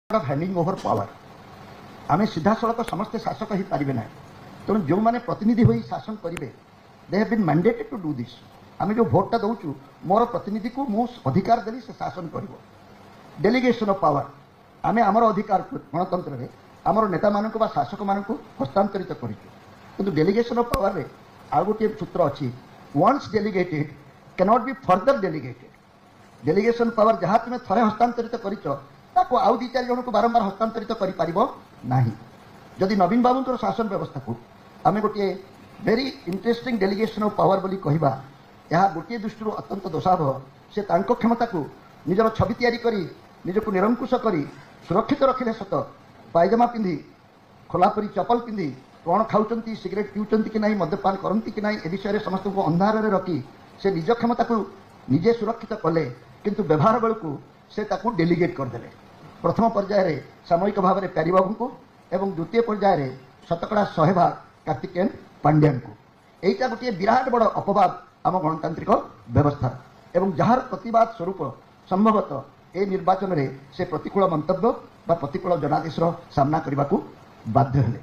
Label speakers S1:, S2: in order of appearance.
S1: Of handing over power. ଆମେ ସିଧାସଳଖ ସମସ୍ତେ ଶାସକ ହେଇପାରିବେ ନାହିଁ। ତେଣୁ ଯେଉଁମାନେ ପ୍ରତିନିଧି ହୋଇ ଶାସନ କରିବେ, they have been mandated to do this. ଆମେ ଯେଉଁ ଭୋଟଟା ଦେଉଛୁ, ମୋର ପ୍ରତିନିଧିକୁ ମୁଁ ଅଧିକାର ଦେଲି, ସେ ଶାସନ କରିବ। ଡେଲିଗେସନ୍ ଅଫ୍ ପାୱାର, ଆମେ ଆମର ଅଧିକାର ଗଣତନ୍ତ୍ରରେ ଆମର ନେତାମାନଙ୍କୁ ବା ଶାସକମାନଙ୍କୁ ହସ୍ତାନ୍ତରିତ କରିଛୁ। କିନ୍ତୁ ଡେଲିଗେସନ୍ ଅଫ୍ ପାୱାରରେ ଆଉ ଗୋଟିଏ ସୂତ୍ର ଅଛି, once delegated can't be further delegated. Delegation power ଯାହା ତୁମେ ଥରେ ହସ୍ତାନ୍ତରିତ କରିଛ, ତାକୁ ଆଉ ଦୁଇ ଚାରି ଜଣଙ୍କୁ ବାରମ୍ବାର ହସ୍ତାନ୍ତରିତ କରିପାରିବ ନାହିଁ। ଯଦି ନବୀନ ବାବୁଙ୍କର ଶାସନ ବ୍ୟବସ୍ଥାକୁ ଆମେ ଗୋଟିଏ very interesting delegation of power ବୋଲି କହିବା, ଏହା ଗୋଟିଏ ଦୃଷ୍ଟିରୁ ଅତ୍ୟନ୍ତ ଦୋଷାବହ। ସେ ତାଙ୍କ କ୍ଷମତାକୁ ନିଜର ଛବି ତିଆରି କରି, ନିଜକୁ ନିରଙ୍କୁଶ କରି ସୁରକ୍ଷିତ ରଖିଲେ ସତ, ପାଇଜାମା ପିନ୍ଧି, ଖୋଲା ପରି ଚପଲ ପିନ୍ଧି, କ'ଣ ଖାଉଛନ୍ତି, ସିଗାରେଟ୍ ପିଉଛନ୍ତି କି ନାହିଁ, ମଦ୍ୟପାନ କରନ୍ତି କି ନାହିଁ, ଏ ବିଷୟରେ ସମସ୍ତଙ୍କୁ ଅନ୍ଧାରରେ ରଖି ସେ ନିଜ କ୍ଷମତାକୁ ନିଜେ ସୁରକ୍ଷିତ କଲେ, କିନ୍ତୁ ବ୍ୟବହାର ବେଳକୁ ସେ ତାକୁ ଡେଲିଗେଟ୍ କରିଦେଲେ। ପ୍ରଥମ ପର୍ଯ୍ୟାୟରେ ସାମୟିକ ଭାବରେ ପ୍ୟାରୀବାବୁଙ୍କୁ ଏବଂ ଦ୍ୱିତୀୟ ପର୍ଯ୍ୟାୟରେ 100% କାର୍ତ୍ତିକେୟନ ପାଣ୍ଡିଆନଙ୍କୁ। ଏଇଟା ଗୋଟିଏ ବିରାଟ ବଡ଼ ଅପବାଦ ଆମ ଗଣତାନ୍ତ୍ରିକ ବ୍ୟବସ୍ଥାର, ଏବଂ ଯାହାର ପ୍ରତିବାଦ ସ୍ୱରୂପ ସମ୍ଭବତଃ ଏ ନିର୍ବାଚନରେ ସେ ପ୍ରତିକୂଳ ମନ୍ତବ୍ୟ ବା ପ୍ରତିକୂଳ ଜନାଦେଶର ସାମ୍ନା କରିବାକୁ ବାଧ୍ୟ ହେଲେ।